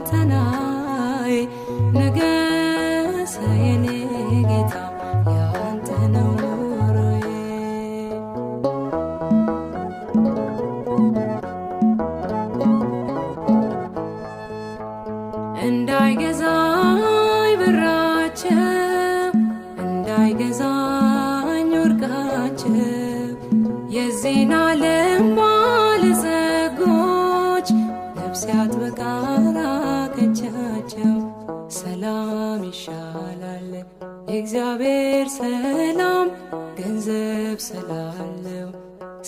በሁለንተናዬ ንገስ የኔ ጌታ ያንተ ነው ኑሮዬ። እንዳይገዛኝ ብራቸው፣ እንዳይገዛኝ ወርቃቸው፣ የዚህን ዓለም ባለጸጎች ነፍሴ አጥብቃ ራቀቻቸው። ሰላም ይሻላል የእግዚአብሔር ሰላም፣ ገንዘብ ስላለው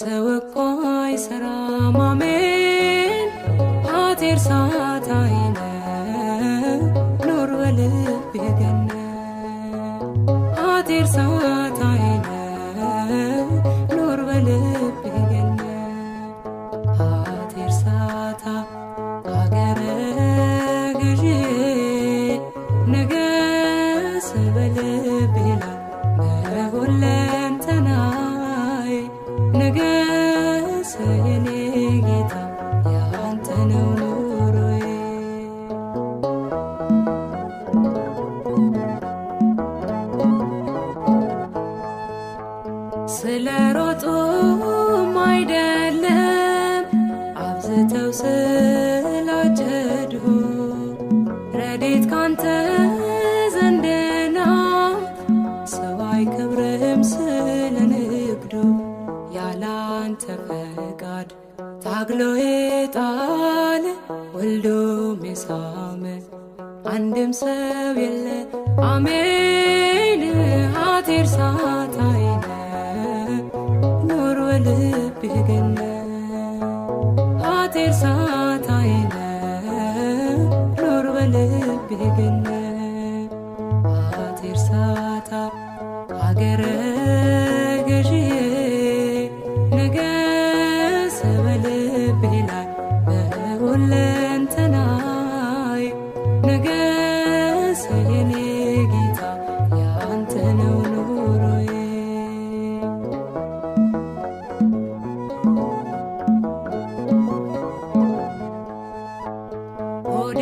ሰው እኮ አይሰራም። አሜን አቴር ሳታይነ ኑር በልቤ ገነት፣ አቴር ሳታይነ ኑር በልቤ ገነት፣ አቴር ሳታ ሀገረ ገዢ ንገስ በልቤ ላይ በሁለንተናዬ ንገስ የኔ ጌታ ያንተ ነው ኑሮዬ። ስለ ሮጡም አይደለም አብዝተው ስላጨዱ፣ ረድኤት ካንተ ዘንድ ናት፣ ሰው አይከብርም ስለ ንግዱ። ያላንተ ፈቃድ ታግሎ የጣለ ወልዶም የሳመ አንድም ሰው የለ። አሜን አቴር ሳታይነ ኑር በልቤ ገነት፣ አቴር ሳታይነ ኑር በልቤ ገነት፣ አቴር ሳታ ሀገረ ገዢ ንገስ በልቤ ላይ በሁለንተናዬ ንገስ የኔ ጌታ ያንተ ነው ኑሮዬ። ሆዴ